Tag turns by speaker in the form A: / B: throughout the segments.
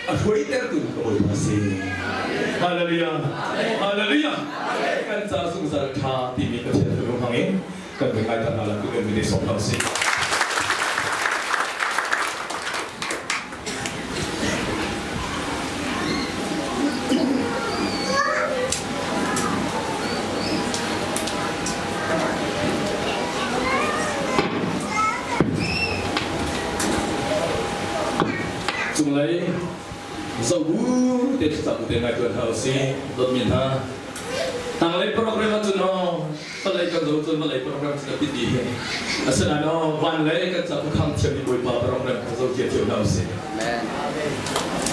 A: A hruaitertu ka Bawipa a si. Hallelujah. Hallelujah. Kan ca zungzal ṭha timi Pathian fanu hmang in kan voi ngai ta hna lai kan mi sawm hna usih. Cunglei zoh bu te thlacam te ngai tuan hna usih dawtmi hna. Tanglei program ahcun aw vawlei kan zo cun vawlei program cu na pit hi. Asinain aw van lei kan ca khuakhang thiam i Bawipa program kha zo cia cio hna usih.
B: Amen.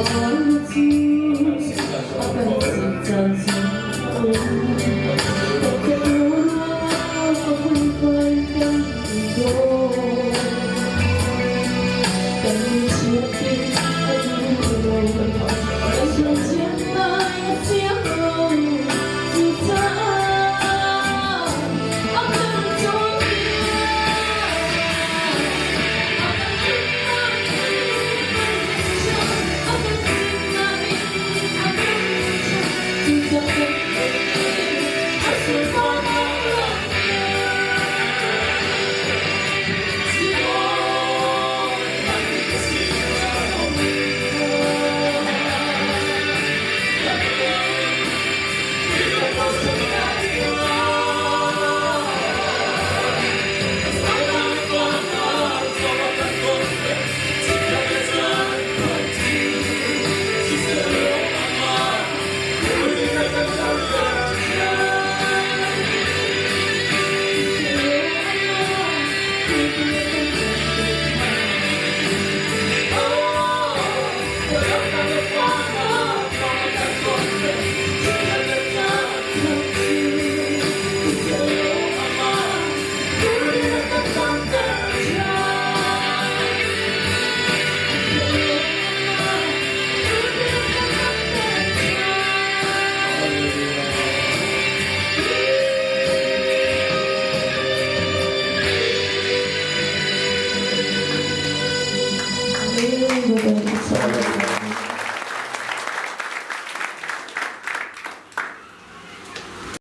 B: Van.